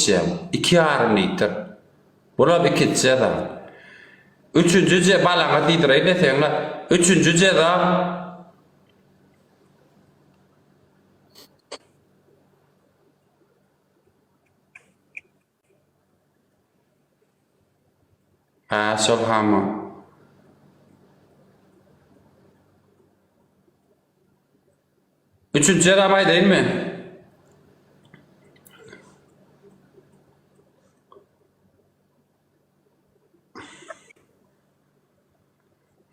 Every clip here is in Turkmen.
Içýäň. Iki ýarym litr. Bulam ikinji jeza. Üçünji je balaňa diýdireýin deseň-le. Üçünji jeza. Hä, şol hama. Üçünji jezamy aýdaýynmy?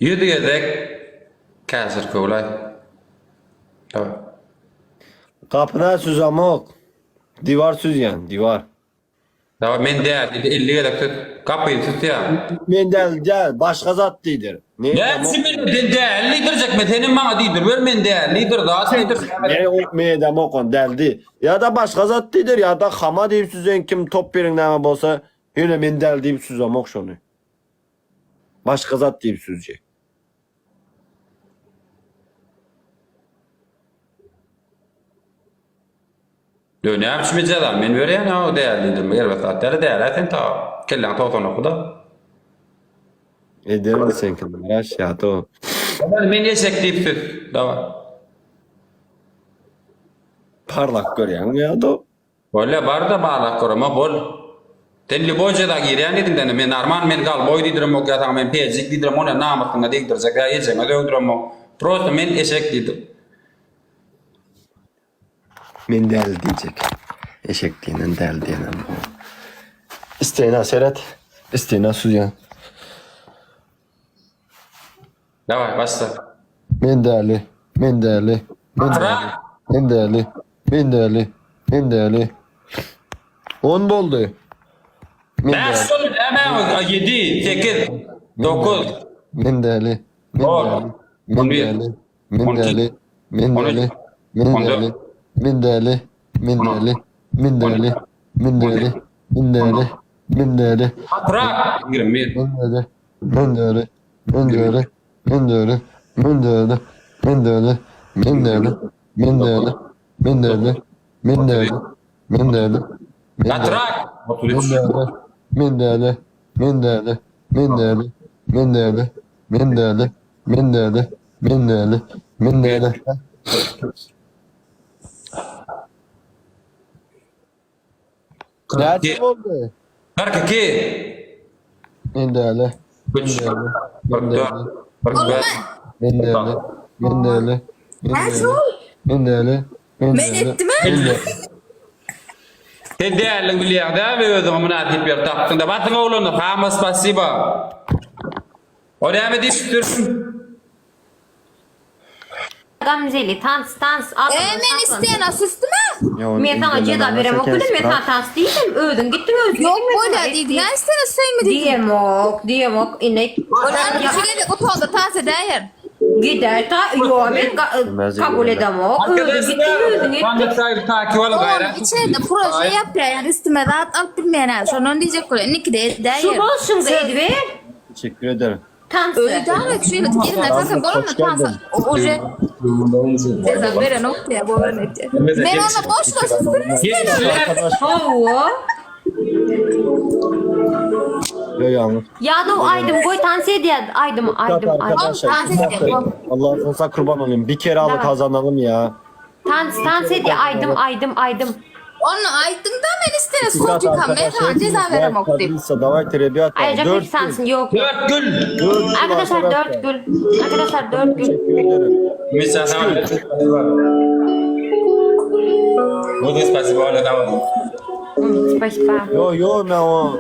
Ýüz gezek käşir köwlaý. Daway. Gapyna süzamok. Diwar süzýän, diwar. Daway men däl diýdi 50 gezek süz. Gapyny süzýän. Men däl däl, başga zat diýdir. Ne Näçe men sen däl diýdirjek men senem maňa diýdir ber men däl diýdir zat diýdir. Ne o men edemok on däldi. Ýa-da başga zat diýdir, ýa-da hama diýip süzen kim top beriň näme bolsa, ýöne men däl diýip süzemok şony. Başga zat diýip süzjek. Ýö näme üçin men jezany men berýän a o däl diýdim erbet zat däl dälä sen ta kelläň 99-da. Ederin seňkini garaş ýa-da o. Men eşek diýip süz daway. Parlak görýäňmi ýa-da? Bolýa barda barlap göremok bol. Sen lýuboý jeza girýän diýdiň däne men narman men galboý diýdiremok ýa saňa men pejik diýdiremok ony namysyňa degdirjek ýa ejeňe döwdüremok prosto men eşek diýdir. Men däli diýjek. Eşek diýenden däli diýenem gowy. Istena seret. Istena süzýän. Daway başla. Men däli. Men däli. Men däli. Men däli. Men däli. Men däli. On boldy. Men Bäş däli. boldy näme 7 8 9 Men däli. Men On. däli. Men On bir. däli. Men On iki. däli. Men On üç. däli. Men On dört. däli. Men däli. Men On altı. däli. Men On däli. ýedi. Men On däli. sekiz. Men On däli. dokuz. Men däli. Patrak 21. Men däli. Men däli. Men däli. Men däli. Men däli. Men däli. Men däli. Men däli. Men däli. Men däli. Men däli. Men däli. Patrak Men 33. däli. Men däli. Men däli. Men däli. Men däli. Men däli. Men däli. Men däli. Men däli. Näçe boldy? 42. Men däli. Men 3 däli. Men 44 däli. 45 Men däli. Men däli. Men däli. Men däli. Men Men däli. etdim-ä. Men däli. Sen däliň bilýäň dämi özüňe mynasyp ýer tapdyň da basyň oglanlar hama spasiba. O näme diýip dursun? Gamzeli tans tans E adamlar men saklan. istena süstüm-ä. Men saňa jeza beremok diýdim men saňa tans diýdim özüň gitdiň özüň Ýok gitdiň men bolýa saňa et diýdiň diýdim. ä istena süseýinmi diýdim. Diýemok diýemok ine Olar şu gezek otagda tans edäýer. Gider ta ýok men kabul edemok özüň gitdiň özüň etdiň. Takip alyň gaýrat. Onuň içerde proje ýapýar ýaly üstüme zat alyp bilmeýän ä şondan diýjek bolýan indikide edäýer. Şu bolşuňda ediber. Teşekkür ederim. Tansy. Öýdämi şu ýyl ýerine tansa bolanmy tansa uje jeza berenok diýä bolan etdi. Men onda boş boş üstüne Geçdiler. Hawa. Yo ýalňyş. Ýadow aýdym goý tans edýär aýdym aýdym aýdym. Arkadaşlar. Tans edýär. Allah'ın olsa kurban olayım. Bir kere alıp kazanalım ya. Tans tans edýär aýdym aýdym aýdym. Onu aýtdyň-da men istene İki kat sujukam men arkadaşlar. sana ceza veremok diýip. Kadınsa davayte rебята. Aýajak Dört peki tansyn ýok. Dört gül. Dört gül Arkadaşlar dört arkadaşlar. gül. Arkadaşlar dört gül. Teşekkür ederim. Misal Буду спасибо, Оля, давай. Спасибо. Yo yo ben o.